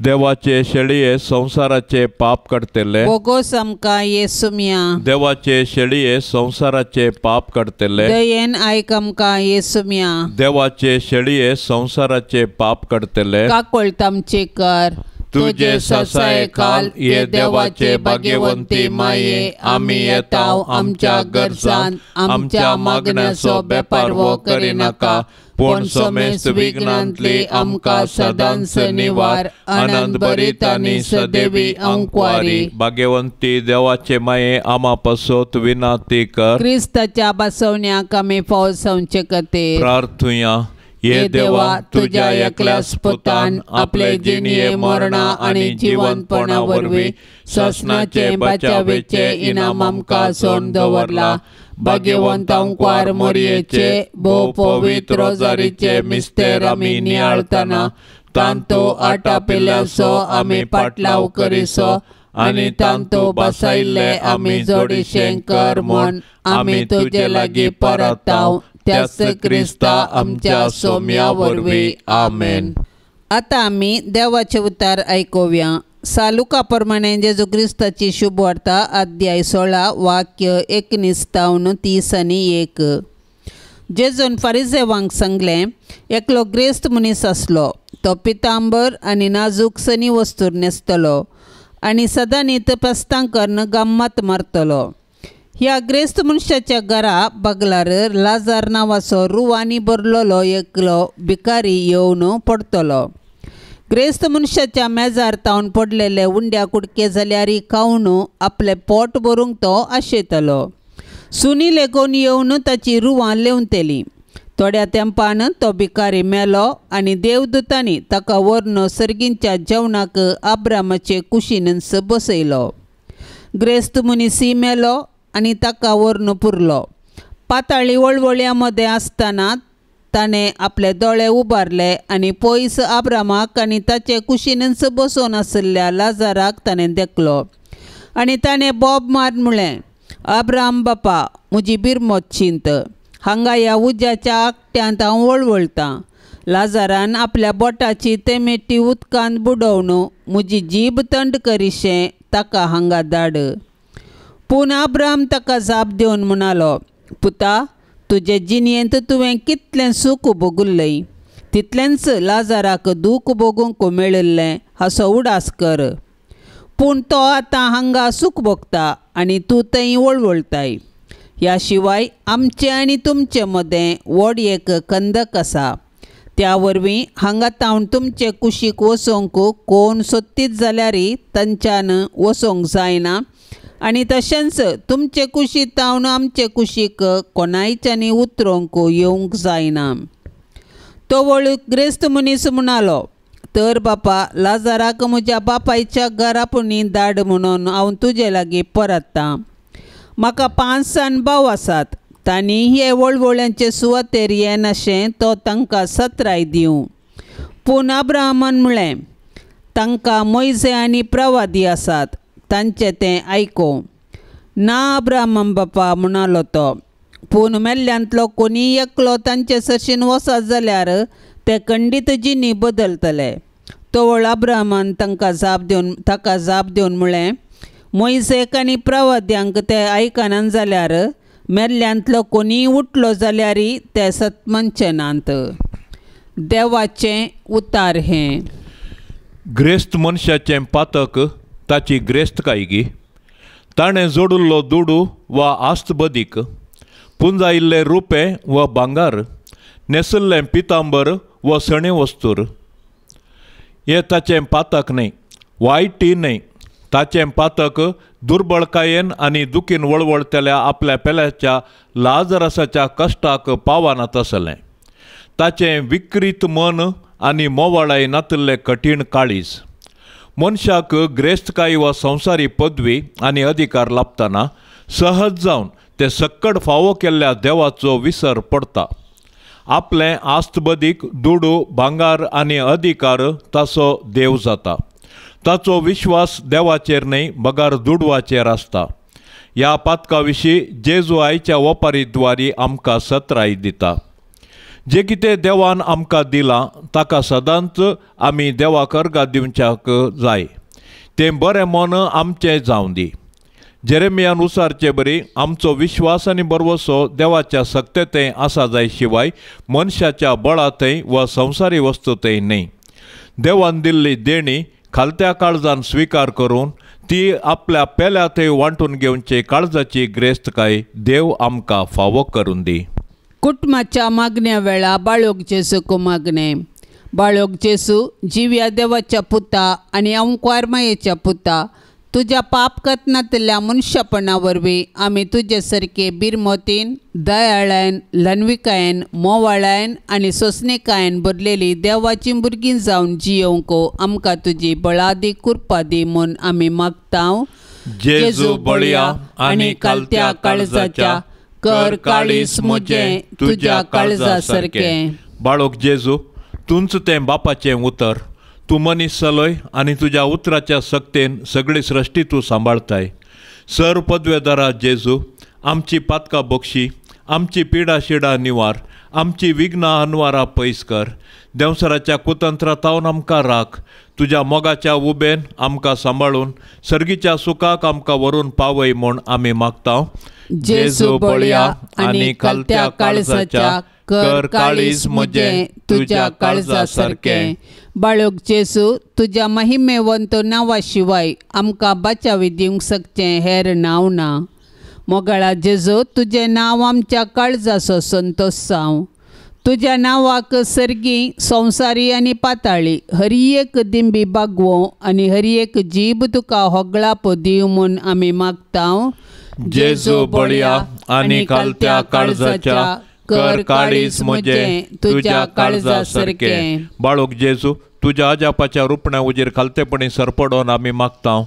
देवाचे शेळये संसाराचे पाप काडटले बोगोस आमकां येसुम्या। देवाचे शेळये संसाराचे पाप काडटले दयेन आयक आमकां येसुम्या। देवाचे शेळये संसाराचे पाप काडटले काकोळत आमची कर। तुझे ससाये खाल ये देवाचे भाग्यवंती माये आमी येताव आमच्या गरजान आमच्या मागण्याचो बेपारवो करिनाका पूण समेस्त विघ्नांतली आमकां सदांच निवार आनंद भरीत आनी सदैवी अंकवारी। भाग्यवंती देवाचे माये आमा पासत विनाती कर। क्रिस्ताच्या बसवण्याक आमी फावो जावचे खातीर प्रार्थुया। ये देवा तुझ्या एकल्याच पुतान आपले जिणये मरणा आनी जिवंतपणा वरवीं ससनाचे बचावेचे इनाम आमकां सोडून दवरला। भाग्यवंत अंकवार मोरयेचे भोव पवित्र रोजारीचे मिस्तेर आमी नियाळतना तांतो आटापिल्ल्याचो आमी पाटलाव करिसो आनी तांतो बसायिल्ले आमी जोडीशें कर म्हूण आमी तुजे लागीं परताव त्याच क्रिस्ता आमच्या सोम्या वरवीं आमेन। आतां आमी देवाचें उतार आयकुया। सालुका प्रमाणे जेजू क्रिस्ताची शुभवार्ता अध्याय 16 वाक्य 19 तावन 30 आनी 1। जेजून फारिजेवांक सांगलें, एकलो ग्रेस्त मनीस आसलो, तो पितांबर आनी नाजूक सनी वस्तूर न्हेसतलो आनी सदांनीत पेस्तां करून गम्मत मारतलो। ह्या ग्रेस्त मनशाच्या घरा बगलार लाजार नांवाचो रुवांनी भरलेलो एकलो भिकारी येवन पडतलो। ग्रेस्त मनशाच्या मेजार तावन पडलेले उंड्या कुडके जाल्यार खावन आपलें पोट भरूंक तो आशेतलो। सुनी लेगून येवन ताची रुवां लेवतली। थोड्या तेंपान तो भिकारी मेलो आनी देवदूतांनी ताका व्हरून सर्गींच्या जेवणाक आब्रामाचे कुशीनच बसयलो। ग्रेस्त मनीसय मेलो आनी ताका व्हरून पुरलो। पाताळी वळवळ्या मदें आसतना ताणें आपले दोळे उबारले आनी पयस आब्रामाक आनी ताचे कुशीनच बसून आशिल्ल्या लाजाराक ताणें देखलो आनी ताणें बोब मार म्हळें, आब्राम बापा, म्हजी बिरमत चिंत, हांगा ह्या उज्याच्या आकट्यांत हांव वळवळटां। लाजारान आपल्या बोटाची तेमेटी उदकांत बुडोवन म्हजी जीब थंड करिशें ताका हांगा धाड। पूण आब्राम ताका जाप दिवन म्हणालो, पुता, तुजे जिणेंत तुवें कितलें सूख भोगुल्लय तितलेंच लाजाराक दूख भोगूंक मेळिल्लें हाचो उडास कर। पूण तो आतां हांगा सूख भोगता आनी तूं थंय वळवळटाय। ह्या शिवाय आमचे आनी तुमचे मदें व्हड एक कंदक आसा, त्या वरवीं हांगा तावन तुमचे कुशीक वचोंक कोण सोदतीत जाल्यार तांच्यान वचोंक जायना आनी तशेंच तुमचे कुशीक तावन आमचे कुशीक कोणायच्यानी उतरोंक येवंक जायना। तो वळू ग्रेस्त मनीस म्हणालो, तर बापा, लाजाराक म्हज्या बापायच्या घरा पुणी धाड म्हणून हांव तुजे लागीं परततां। म्हाका 5 जाण भाव आसात, तांणी हे वळवळ्यांचे सुवातेर येनाशें तो तांकां सत्राय दिवं। पूण अब्राहमान म्हळें, तांकां मोयजे आनी प्रवादी आसात, तांचें तें आयकों। ना अब्राहम बापा म्हणालो तो, पूण मेल्ल्यांतलो कोणी एकलो तांचे सरशीन वचत जाल्यार ते खंडीत जिणी बदलतले. तवळ अब्राहमान तांकां जाप दिवन ताका जाप दिवन म्हळें, मोयसेक आनी प्रवाद्यांक ते आयकनात जाल्यार मेल्ल्यांतलो कोणीय उठलो जाल्यारय ते सतमनचे नात. देवाचें उतार हें. ग्रेस्त मनशाचें पातक ताची ग्रेस्तकाय गी, ताणें जोडिल्लो दुडू वा आस्त बदीक, पुंजायिल्लें रुपें वा भांगार, न्हेसिल्लें पितांबर वा सणे वस्तूर, हें ताचें पातक न्हय, वायटय न्हय. ताचें पातक दुर्बळकायेन आनी दुखीन वळवळटल्या आपल्या पेल्याच्या लाजरसाच्या कश्टाक पावना तसलें. ताचें विकृत मन आनी मोवाळाय नातिल्लें कठीण काळीज. मनशाक ग्रेस्तकाय वा संवसारी पदवी आनी अधिकार लाभतना सहज जावन ते सक्कड फावो केल्ल्या देवाचो विसर पडटा. आपलें आस्तबदीक दुडू भांगार आनी अधिकार ताचो देव जाता. ताचो विश्वास देवाचेर न्हय बगर दुडवाचेर आसता. ह्या पातका विशीं जेजू आयच्या ओपारीद्वारी आमकां सत्राय दिता. जें कितें देवान आमकां दिलां ताका सदांच आमी देवाक अर्गां दिवच्याक जाय. तें बरें मन आमचें जावं दी. जेरेमियान उसारचे बरी आमचो विश्वास आनी भरवसो देवाच्या सक्ते थंय आसा जाय शिवाय मनशाच्या बळा थंय वा संवसारी वस्तू थंय न्हय. देवान दिल्ली देणी खालत्या काळजान स्विकार करून ती आपल्या पेल्या थंय वांटून घेवचे काळजाची ग्रेस्तकाय देव आमकां फावो करून दी. कुटुंबाच्या मागण्या वेळा बाळोक जेजूक मागणें. बाळोक जेजू जिव्या देवाच्या पुता आनी अंकुवार मायेच्या पुता, तुज्या पाप कतनांतल्या मनशापणा वरवीं आमी तुजे सारके बिरमोतीन, दयाळायन, ल्हानविकायेन, मोवाळायन आनी सोंसणीकायेन भरलेली देवाचीं भुरगीं जावन जियोवंक आमकां तुजी बळादी कृपा दी म्हूण आमी मागता. जेजू बळया आनी कालत्या काळजाच्या, कर काळीज म्हजें तुज्या काळजा सारकें. बाळोक जेजू, तूंच तें बापाचें उतर, तूं मनीस जालोय आनी तुज्या उतराच्या सक्तेन सगळी सृश्टी तूं सांबाळताय. सर पदवेदारा जेजू, आमची पातकां बक्षी, आमची पिडा शिडा निवार, आमची विघ्नां अनवारां पयस कर. देंवसराच्या कुतंत्रातावन आमकां राख. तुज्या मोगाच्या उबेन आमकां सांबाळून सर्गीच्या सुखाक आमकां व्हरून पावय म्हूण आमी मागता. जेजू बळया आनी खालत्या काळजाच्या, कर काळीज म्हजें तुज्या काळजा सारकें. बाळोक जेजू, तुज्या महिमेवंत नांवा शिवाय आमकां बाचावी दिवंक शकचें हेर नांव ना. मोगाळा जेजू, तुजें नांव आमच्या काळजाचो संतोश जावं. तुज्या नांवाक सर्गी, संवसारी आनी पाताळी हर एक दिंबी बागवों आनी हर एक जीब तुका होगळाप दिवं म्हूण आमी मागता. जेजू बळया आनी खालत्या काळजाच्या, कर काळीज म्हजें तुज्या काळजा सारकें. बाळोक जेजू, तुज्या अजापाच्या रुपण्या उजेर खालतेपणी सरपडोन आमी मागता.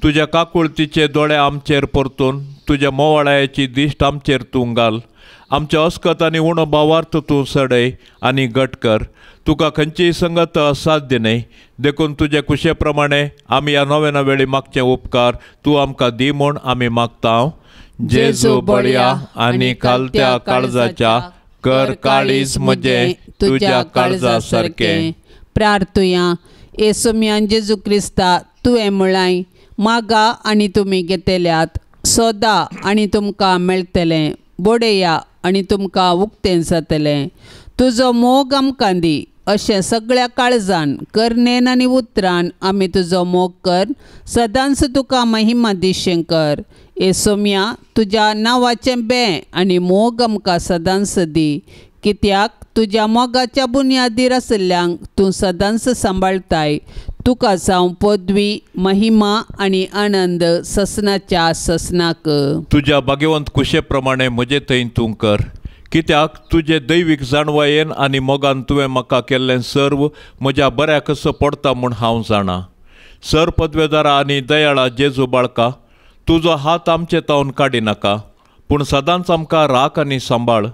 तुज्या काकुळतीचे दोळे आमचेर परतून तुज्या मोवाळायेची दिश्ट आमचेर तूं घाल. आमच्या अस्कत आनी उणो भावार्थ तूं सडय आनी घट कर. तुका खंयचीय संगत असाध्य न्हय, देखून तुजे कुशे प्रमाणे आमी ह्या नव्याना वेळी मागचे उपकार तूं आमकां दी म्हूण आमी मागता. जेजू बळया आनी खालत्या काळजाच्या, कर काळीज म्हजें तुज्या काळजा सारकें. प्रार्थुया. येसुम्यान जेजू क्रिस्ता, तुवें म्हळाय, मागा आनी तुमी घेतल्यात, सोदा आनी तुमकां मेळटलें, बोडया आनी तुमकां उक्तें जातलें. तुजो मोग आमकां दी, अशें सगळ्या काळजान, करणेन आनी उतरान आमी तुजो मोग कर, सदांच तुका महिमा दिशें कर. येसोम्या, तुज्या नांवाचें बें आनी मोग आमकां सदांच दी, कित्याक तुज्या मोगाच्या बुन्यादीर आशिल्ल्यांक तूं सदांच सांबाळताय. तुका जावं पदवी, महिमा आनी आनंद ससनाच्या ससनाक. तुज्या भाग्यवंत कुशे प्रमाणे म्हजे थंय तूं कर, कित्याक तुजे दैवीक जाणवायेन आनी मोगान तुवें म्हाका केल्लें सर्व म्हज्या बऱ्याक कसो पडटा म्हूण हांव जाणा. सर पदवेदारा आनी दयाळा जेजू बाळका, तुजो हात आमचे तावन काडिनाका, पूण सदांच आमकां राख आनी सांबाळ.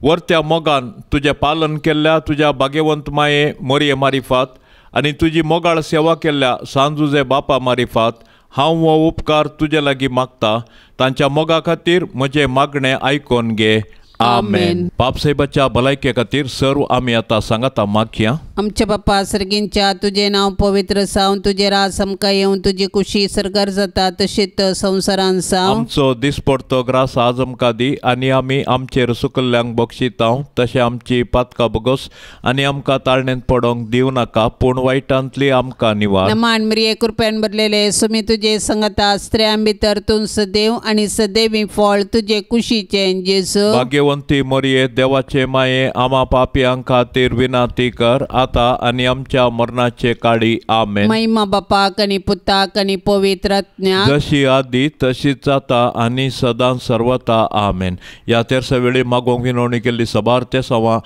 वरत्या मोगान तुजें पालन केल्ल्या तुज्या भाग्यवंत माये मोरये मारिफात आनी तुजी मोगाळ सेवा केल्ल्या सांजुजे बापा मारिफात हांव हो उपकार तुजे लागीं मागता. तांच्या मोगा खातीर म्हजें मागणें आयकोन घे. आमेन. बापसाहेबाच्या भलायके खातीर सर्व आमी आतां सांगाता मागया. आमच्या बापा सर्गींच्या तुजें नांव पवित्र जावं, तुजें राज आमकां येवं, तुजी कुशी सर्गार जाता तशीच संवसारान जावं. आमचो दिसपडतो ग्रास आज आमकां दी आनी आमी आमचेर सुकल्ल्यांक बक्षितांव तशें आमची पातकां बगोस आनी आमकां ताळणेंत पडोंक दिवं नाका, पूण वायटांतली आमकां निवार. मान मिरये कृपेन भरलेले सुमी तुजे संगता, स्त्रियां भितर तूं सदैव आनी सदैवी फळ तुजे कुशीचें जेजू. भाग्यवंती मरिये देवाचे माये, आमा पापयां खातीर विनंती कर आतां आनी आमच्या मरणाचे काळी. आमेन. महिमा बापाक आनी पुताक आनी पवित्र आत्म्याक, जशी आदी तशीच जाता आनी सदां सर्वता. आमेन. ह्या तेरसा वेळी मागोवंक विनवणी केल्ली सबार तेसांवां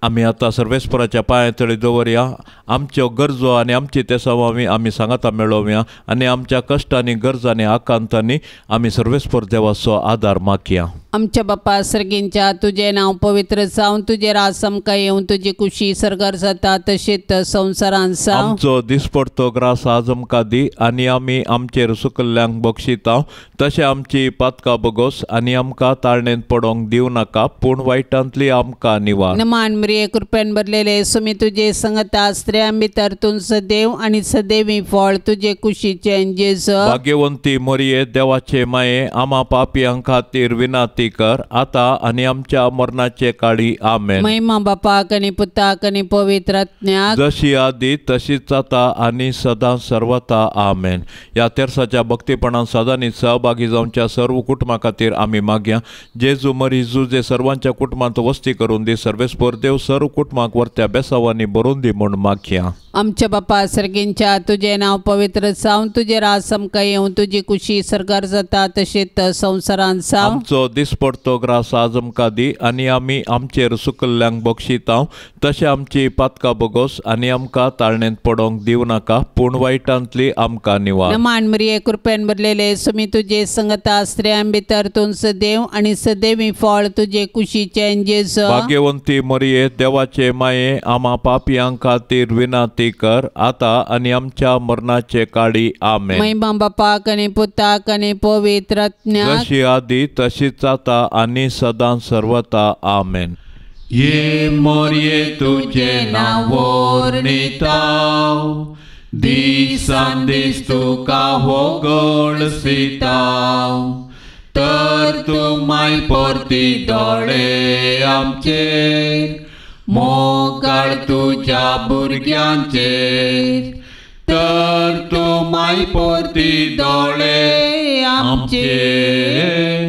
आमी आतां सर्वेस्पराच्या पांया तळी दवरया. आमच्यो गरजो आनी आमची तेसांवां आमी सांगाता मेळोवया आनी आमच्या कश्टांनी गरजांनी आकांतांनी आमी सर्वेस्पर देवाचो आदार मागया. आमच्या बापा सर्गींच्या तुजें नांव पवित्र जावं, तुजें राज आमकां येवं, तुजी कुशी सर्गार जाता तशीच संवसारान जावं. आमचो दिसपडतो ग्रास आज आमकां दी आनी आमी आमचेर सुकल्ल्यांक बक्षितांव तशें आमची पातकां बगोस आनी आमकां ताळणेंत पडोंक दिवं नाका, पूण वायटांतली आमकां निवार. मान मिरये कृपेन भरलेले सुमी तुजे संगता, स्त्रियां भितर तूं सदैव आनी सदैवी फळ तुजे कुशीचें जेजू. भाग्यवंती मरिये देवाचे माये, आमा पापयां खातीर विनंती कर आतां आनी आमच्या मरणाचे काळी. आमेन. महिमा बापाक आनी पुताक आनी पवित्र आत्म्याक, जशी आदी तशीच जाता आनी सदां सर्वता. आमेन. ह्या तेरसाच्या भक्तीपणान सदांनी सहभागी जावच्या सर्व कुटुंबा खातीर आमी मागया. जेजू मरी जुजे सर्वांच्या कुटुंबांत वस्ती करून दी. सर्वेस्पर देव सर्व कुटुंबाक वरत्या बेसावांनी भरून दी म्हूण मागया. आमच्या बापा सर्गींच्या तुजें नांव पवित्र जावं, तुजें राज आमकां येवं, तुजी कुशी सर्गार जाता तशीच संवसारान जावं. आमचो दिसपडतो ग्रास आज आमकां दी आनी आमी आमचेर सुकल्ल्यांक बक्षितांव तशें आमची पातकां बगोस आनी आमकां ताळणेंत पडोंक दिवं नाका, पूण वायटांतली आमकां निवार. मान मिरये कृपेन भरलेले सुमी तुजे संगता, स्त्रियां भितर तूं सदैव आनी सदैवी फळ तुजे कुशीचें जेजू. भाग्यवंती मरिये देवाचे माये, आमा पापयां खातीर विनंती कर आतां आनी आमच्या मरणाचे काळी. आमेन. महिमा बापाक आनी पुताक आनी पवित्र आत्म्याक, जशी आदी तशीच जाता आनी सदां सर्वता. आमेन. ये मोरये तुजें नांव वर्णिताव, दिसान दीस तुका होगळसिताव, तर तूं माय परती दोळे आमचेर, मोगाळ तुज्या भुरग्यांचेर, तर तूं माय परती दोळे आमचेर,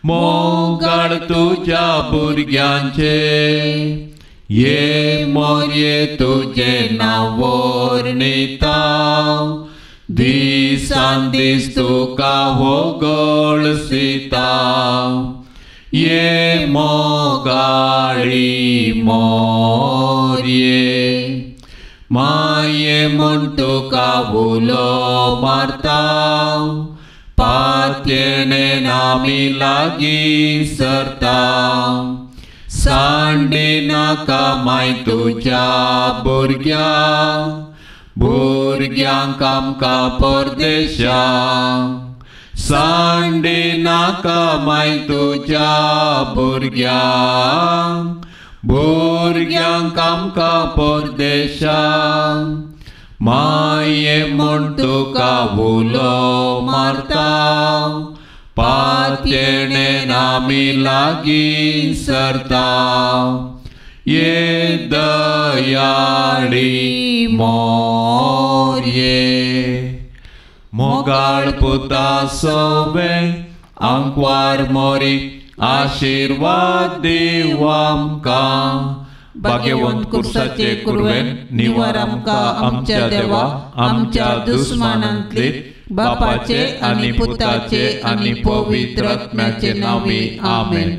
मोगाळ तुज्या भुरग्यांचेर. ये मोरये तुजें नांव वर्णिताव, दिसान दीस तुका होगळसिताव, ये मोगाळी मोरये, माये म्हूण तुका उलो मारताव, पातयेणेन आमी लागीं सरताव, सांडी नाका माय तुज्या भुरग्यांक, भुरग्यांक आमकां परदेशाक, सांडी नाका माय तुज्या भुरग्यांक, भुरग्यांक आमकां परदेशाक, माये म्हूण तुका उलो मारताव, पातयेणेन आमी लागीं सरताव, ये दयाळी मोरये. मोगाळ पुता सवे आंकवार मोरी, आशिर्वाद दीव आमकां. भाग्यवंत कुर्साचे कुरवेन निवार आमकां आमच्या देवा, आमच्या दुस्मानांतली, बापाचे आनी पुताचे आनी पवित्र आत्म्याचे नांवी. आमेन.